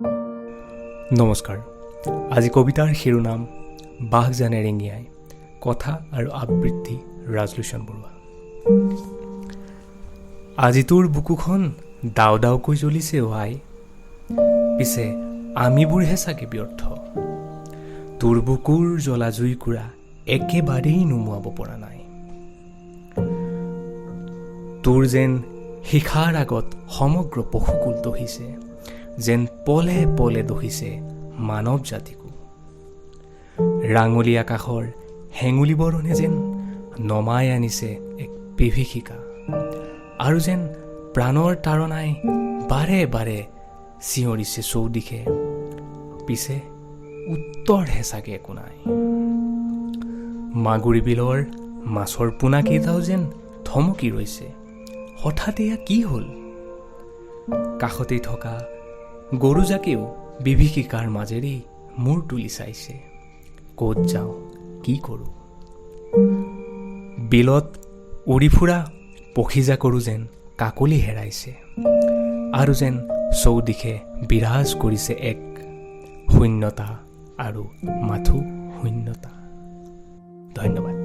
নমস্কাৰ। আজি কবিতাৰ শিৰোনাম "বাঘজানে ৰিঙিয়াই"। কথা আৰু আবৃত্তি ৰাজলোচন বৰুৱা। আজি তোৰ বুকুখন দাও দাওকৈ জ্বলিছে অ আই। পিছে আমিবোৰহে চাগে ব্যৰ্থ, তোৰ বুকুৰ জ্বলা জুইকুৰা একেবাৰেই নুমুৱাব পৰা নাই। তোৰ যেন শিখাৰ আগত সমগ্ৰ পশুকুল দহিছে, যেন পলে পলে দহিছে মানৱ জাতিকো। ৰাঙলী আকাশৰ হেঙুলি বৰণে যেন নমাই আনিছে এক বিভীষিকা আৰু যেন প্ৰাণৰ তাৰণাই বাৰে বাৰে চিঞৰিছে চৌদিশে। পিছে উত্তৰহে চাগে একো নাই। মাগুৰী বিলৰ মাছৰ পোনাকেইটাও যেন থমকি ৰৈছে, হঠাৎ এয়া কি হ'ল? কাষতেই থকা গৰুজাকেও বিভীষিকাৰ মাজেৰেই মূৰ তুলি চাইছে, ক'ত যাওঁ, কি কৰোঁ? বিলত উৰি ফুৰা পক্ষীজাকৰো যেন কাকলি হেৰাইছে আৰু যেন চৌদিশে বিৰাজ কৰিছে এক শূন্যতা আৰু মাথো শূন্যতা। ধন্যবাদ।